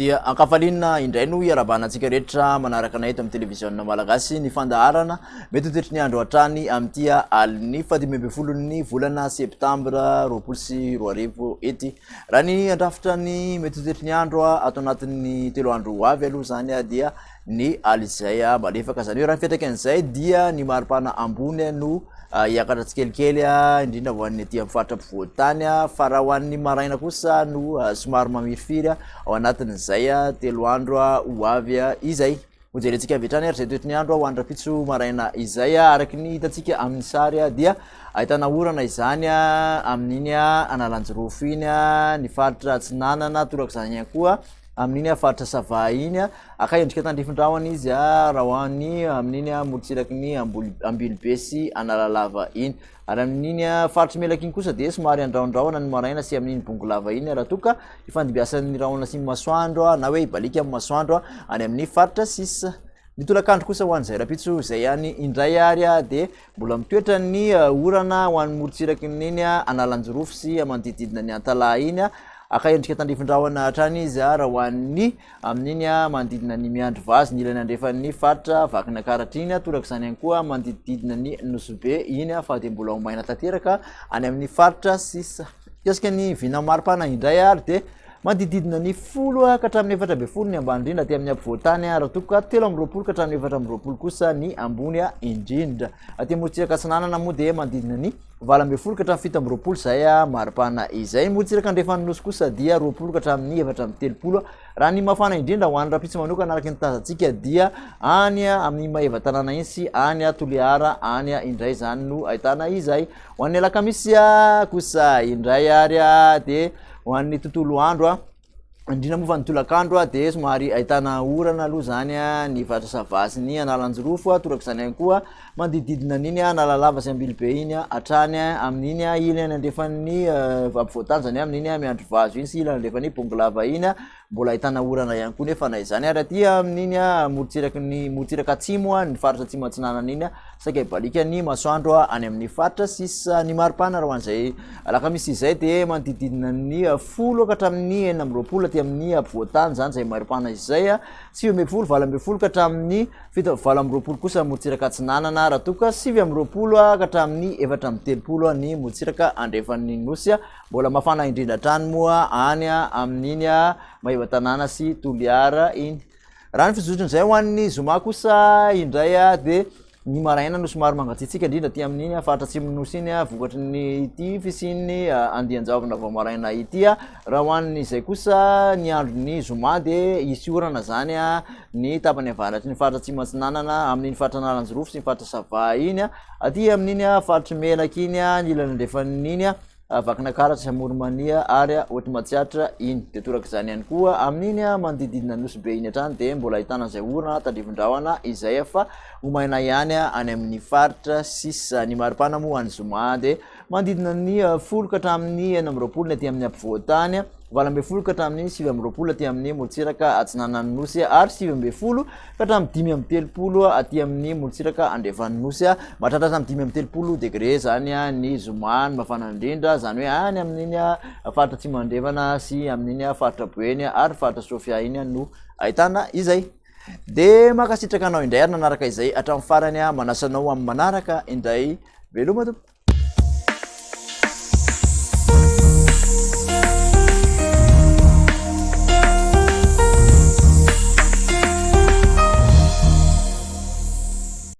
Dia ankafaliana indray no iarahabana antsika rehetra manaraka anay eto amin'ny televiziona malagasy ny fandaharana mety ho toetry ny andro hatrany amin'ity alin'ny faha-15n'ny volana septambra 2020 ety. Raha ny andrafitra ny mety ho toetry ny andro ato anatin'ny telo andro ho avy aloha izany dia ny alizay malefaka. Izany hoe raha ny fiantraikan'izay dia ny maripana ambony no hiakatra tsikelikely indrindra ho an'ny aty amin'ny faritra ampovoan-tany fa raha ho an'ny maraina kosa no somary mamirifiry ao anatin'izay telo andro ho avy izay. Hojerentsika avy hatrany ary izay toetry ny andro ho an'ny rahampitso maraina izay. Araka ny hitantsika amin'ny sary dia ahitana orana izany amin'iny Analanjirofo iny, ny faritra Atsinanana, torak'izany ihany koa amin'iny faritra Sava iny. Haka endrika tandrifin-drahona izy raha ho any amin'iny morontsiraky ny Ambilobe sy Analalava iny. Ary amin'iny faritry Melaky iny kosa dia somary andrahondrahona ny maraina sy amin'iny Bongolava iny raha toa ka hifandimbiasan'ny rahona sy ny masoandro na hoe hibaliaka amin'ny masoandro any amin'ny faritra sisa. Ny tolakandro kosa ho an'izay rahampitso izay ihany indray ary dia mbola mitoetra ny orana ho an'ny morontsiraky ny iny Analanjirofo sy manodidididina ny Antalaha iny. Haka endrika tandrifin-drahona hatrany izy raha ho an'ny amin'iny manodidina ny Miandrivazo, ny ilany andrefan'ny faritra Vakinankaratra iny, torak'izany ihany koa manodidididina ny Nosy Be iny fa dia mbola ho maina tanteraka any amin'ny faritra sisa. Mikasika ny vina maripana indray ary dia manodididina ny 10 ka hatramin'ny 14 ny ambany indrindra aty amin'ny ampovoan-tany raha toa ka 23 ka hatramin'ny 24 kosa ny ambony indrindra. Aty amorontsiraka atsinanana moa dia manodidina ny 18 ka hatramin'ny 27 izay maripana izay. Ny morontsiraka andrefan'ny nosy kosa dia 20 ka hatramin'ny 34. Raha ny mafana indrindra ho an'ny rahampitso manokana araka ny tazantsika dia any amin'ny Maevatanàna iny sy any Toliara any indray izany no ahitana izay. Ho an'ny alakamisy kosa indray ary dia ho an'ny tontolo andro indrindra moa fa ny tolakandro dia somary ahitana orana aloha izany ny faritra Sava sy ny Analanjirofo, torak'izany ihany koa manodidididina an'iny Analalava sy Ambilobe iny hatrany amin'iny ilany andrefan'ny ampovoan-tany izany hoe amin'iny Miandrivazo iny sy ilany andrefan'ny Bongolava iny. Mbola ahitana orana ihany koa nefa na izany ary aty amin'iny morontsiraky ny morontsiraka atsimo ny faritra atsimo atsinanana iny saika hibaliaka ny masoandro any amin'ny faritra sisa. Ny maripana raha ho an'izay alakamisy izay dia manodididina ny 10 ka hatramin'ny 26 aty amin'ny ampovoan-tany izany izay maripana izay, 19, 18 ka hatramin'ny 27 kosa morontsiraka atsinanana raha toa ka 29 ka hatramin'ny 34 ny morontsiraka andrefan'ny nosy. Mbola mafana indrindra hatrany moa any amin'iny Maevatanàna sy Toliara iny. Raha ny fizotron'izay ho an'ny zoma kosa indray dia ny maraina no somary mangatsiatsiaka indrindra aty amin'iny faritra atsimon'ny nosy iny vokatry ny ity fisian'ny andian-javona vao maraina ity. Raha ho an'izay kosa ny andron'ny zoma dia hisy orana izany ny tapany avaratry ny faritra atsimo atsinanana amin'iny faritra Analanjirofo sy ny faritra Sava iny. Aty amin'iny faritry Melaky iny, ny ilany andrefan'iny Vakinankaratra sy Amoronmania ary Haute Matsiatra iny. Dia torak'izany ihany koa amin'iny manodididina Nosy Be iny hatrany dia mbola ahitana an'izay orana tandrifin-drahona izay fa ho maina ihany any amin'ny faritra sisa. Ny maripana moa any zoma dia manodidina ny 10 ka hatramin'ny 26 ny aty amin'ny ampovoan-tany. 18 ka hatramin'ny 29 aty amin'ny morontsiraka atsinanan'ny Nosy ary 19 ka hatramin'ny 35 aty amin'ny morontsiraka andrefan'ny Nosy. Mahatratra hatramin'ny 35 degré izany ny zoma ny mafana indrindra, izany hoe any amin'iny faritra Atsimo Andrefana sy amin'iny faritra Boeny ary faritra Sofia iny no ahitana izay. Dia mankasitraka anao indray ary nanaraka izay hatramin'ny farany, manasa anao amin'ny manaraka indray. Veloma tompoko.